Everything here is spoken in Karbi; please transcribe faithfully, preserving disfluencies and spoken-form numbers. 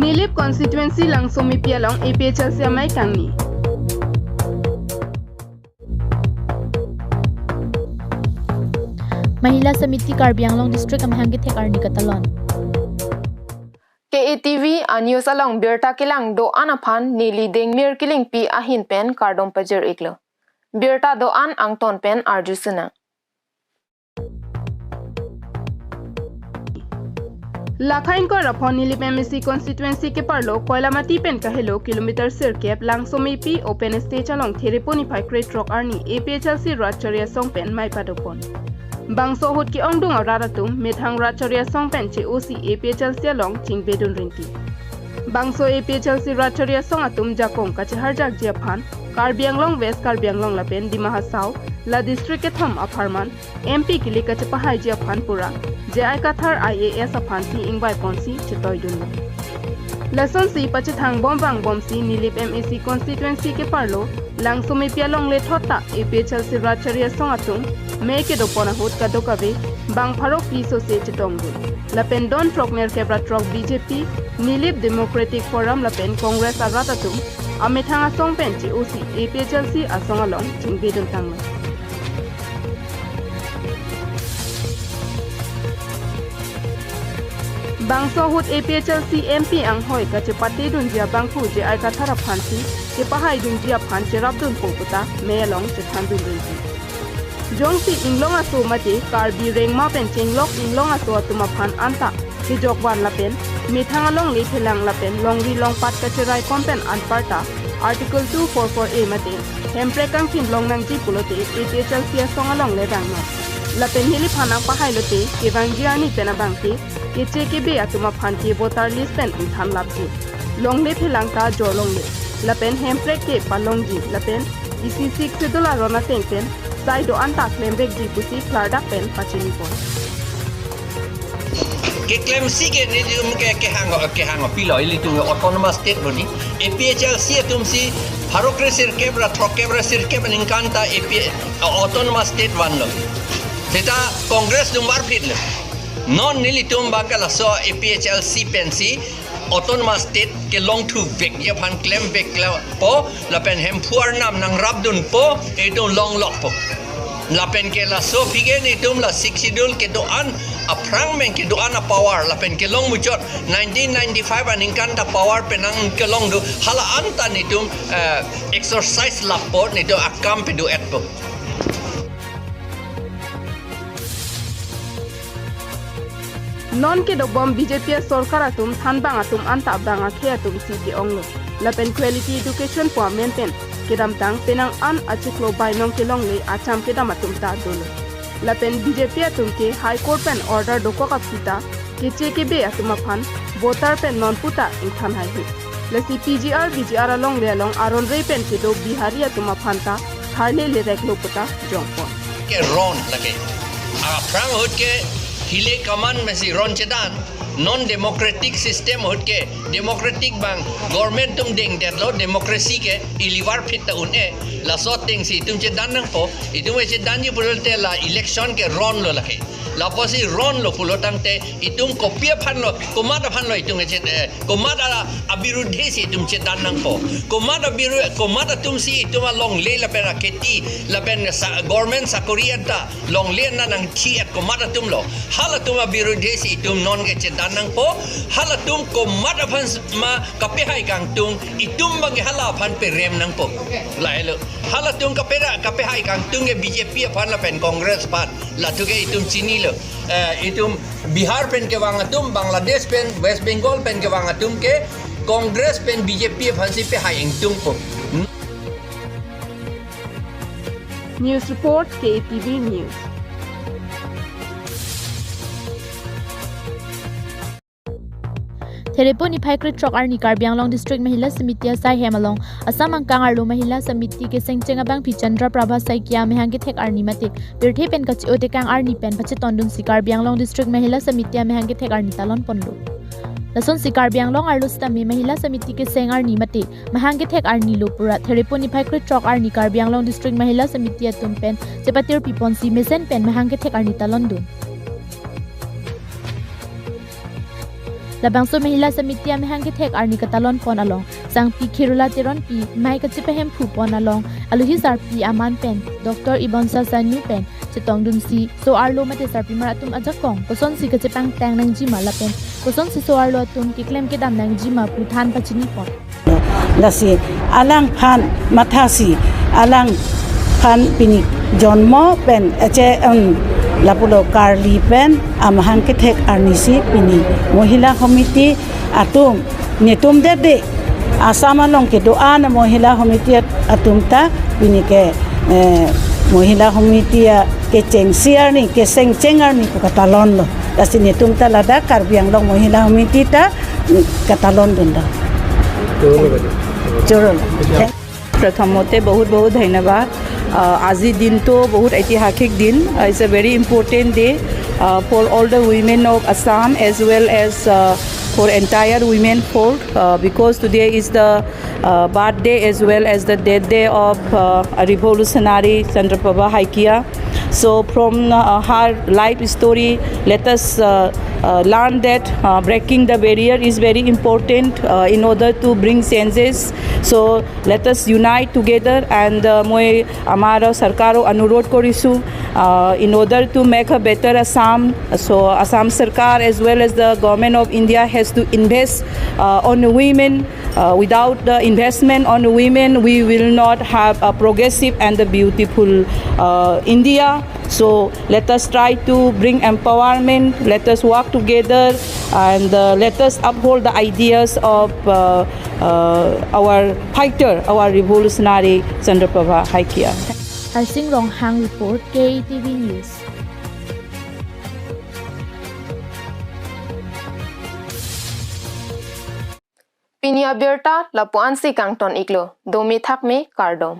Nilip constituency Langsomepi along A P H L C amei kangni. Mahila Samiti Karbi Anglong District amahang kethek arni katalon. K A T V a news along birta kelang do-an aphan neli Dengmir Killingpi ahin pen kardom pajir-iklo. Birta do-an angton pen arju sinang. Lakha ingkoi ra pho Nilip M A C constituency keparlo Koilamati pen kahelo kilometer sirkep Langsomepi open stage along Therepo niphai krethrok arni A P H L C rat chari asong pen mei padopon. Bangso ahut ke-ongdung arat atum methang rat chari asong pen che-osi A P H L C along chingbedun rinti. Bangso A P H L C rat chari asong atum jakong kacheharjakji aphan Karbi Anglong West Karbi Anglong lapen Dima Hasao la district kethom apharman M P kili kachepahaiji aphan pura J I Kathar I A S aphansi ingvaiponsi chetoidunlo. Lasonsi pachethang bom vangbomsi Nilip M A C constituency keparlo Langsomepi alongle thot ta A P H L C rat chari asong atum mei kedopon ahut kadokave bang pharo piso se chetongdun. Lapen don throk nerkep ra throk B J P, Nilip Democratic Forum lapen Congress arat atum amethang asong pen che-osi A P H L C asong along chingbedun tanglo. Bangso ahut A P H L C M P anghoi kachepatedunji abangphu J I Kathar aphansi kepahaidunji aphan cherapdunpo puta mei along chethandun rinti. Jongsi inglong aso mate Karbi rengma pen chenglok inglong aso atum aphan anta kejokvan lapen methang alongle phelang lapen longri longpat kacherai pon pen anparta Article two four four A mate hemprek kangchin long nangji pulote A P H L C asong alongle vangnon. Lapen neliphan nangpahailote kevangji arni pen abangke keche kebe atum aphan ke voter list pen ingthan lapji. Longle phelang ta jorlongle. Lapen hemprek ke palongji. Lapen isi Sixth Schedule aron ateng pen sai do-an ta klemvekji pusi klardak pen pachinipon. Keklemsi ke nelitum ke kehang, kehang pilo, ilitum autonomous state lo ni. A P H L C atumsi pharo kresirkep ra throkkep ra sirkep aningkan ta A P, autonomous state vanlo. Seta Congress atum varphitlo. Non nelitum abangke laso A P H L C pensi autonomous state kelongthuvekji aphan klemvekpo lapen Hemphu arnam nangrapdunpo, itum longlokpo. Lapen ke laso aphi ke nelitum la Sixth Schedule kedo-an aphrang pen kedo-an apower lapen kelong muchot nineteen ninety-five aningkan ta power penang kelong do, hala anta nelitum, eh, exercise lappo, nelitum akam pado-etpo. Non kedobom B J P asorkar atum thanbang atum anta bang akhei atumsi ke-onglo. Lapen quality education pu amen pen kedamtang penang an achiklo bainong kelongle acham kedam atum ta dolo. Lapen B J P atum ke High Court pen order dokok aphi ta keche kebe atum aphan voter pen non puta ingthan haihe. Lasi P G R, V G R alongle along aron rei pen kedo Bihari atum aphan ta harle lereklo puta jongpon. Ke ron lake. Aphrang ahut ke hile kaman mesi ron chedan. Non democratic system ahut ke, democratic abang government atum dengdetlo, democracy ke ili varphit ta un-e. Laso atengsi itum chedan nangpo, itum chedanji pulote la election ke ronlo lake. Lapusi ronlo pulo tangte itum kopi aphanlo, komat aphanlo itum che, eh, komat a, abirudhe si itum chedan nangpo. Komat abiru, komat atumsi itum alongle lapen akheti, lapen sa, government sakori anta longle na nangthi-et komat atumlo. Halatum abirudhe si itum non ke chedan nangpo. Halatum komat aphan ma kapehai kangtung, itum abangke hala aphan perem nangpo. Lahelo. Halatum kapera, kapehai kangtung ke B J P aphan lapen Congress aphan. Latum ke itum chinilo. Eh, itum Bihar pen kevang atum, Bangladesh pen, West Bengal pen kevang atum ke Congress pen B J P aphansi pehai ingtungpo. News report, K A T V News. Therepo niphai krethrok arni Karbi Anglong District Mahila Samiti asai hem along Assam angkang arlo Mahila Samiti kesengcheng abangpi Chandra Prabha Saikia amahang kethek arni mate pirthe pen kache-o tekang arni pen pachetondunsi Karbi Anglong District Mahila Samiti amahang kethek arni talonponlo. Lasonsi Karbi Anglong arlo sitame Mahila Samiti keseng arni mate mahang kethek arni lo pura Therepo niphai krethrok arni Karbi Anglong District Mahila Samiti atum pen chepatirpiponsi mesen pen mahang kethek arni talondun. Labangso Mahila Samiti amahang kethek arni katalon pon along Sangpi Kherula Teronpi mei kachipahemphu pon along alohi sarpi aman pen Doctor Ibonsa Saini pen chetongdunsi so-arlo mate sarpimar atum ajakong kosonsi kachepangtang nangjima lapen kosonsi so-arlo atum keklem kedam nangjima pu than pachini pon. Lasi alangphan mathasi alangphan pini jonmo pen eche, um, lapulo karli pen amahang kethek arnisi pini Mohila Samiti atum netum dede Assam along kedo-an Mohila Samiti at-, atum ta pini ke, eh, Mohila Samiti akechengsi arni kesengcheng arni pu katalonlo. Lasi netum ta ladak Karbi Anglong Mohila Samiti ta, mm, katalondun do. Choro. প্ৰথমতে বহুত বহুত ধন্যবাদ। আহ, আজি দিনটো বহুত ঐতিহাসিক দিন। Uh, it's a very important day, uh, for all the women of Assam as well as, uh, for entire women folk, uh, because today is the, uh, birthday as well as the death day of, uh, a revolutionary Chandraprabha Saikia. So from, uh, her life story, let us, uh, uh, learn that, uh, breaking the barrier is very important, uh, in order to bring changes. So let us unite together and, uh, মই আমাৰ চৰকাৰক অনুৰোধ কৰিছোঁ, uh, in order to make a better Assam. So Assam Sarkar as well as the Government of India has to invest, uh, on women. Uh, without the investment on women, we will not have a progressive and the beautiful, uh, India. So let us try to bring empowerment. Let us work together and, uh, let us uphold the ideas of, uh, uh, our fighter, our revolutionary Chandraprabha Saikia. Harsing Ronghang report, K E T V News. Pini abirta lapu-ansi kangton iklo, dome thakme kardom.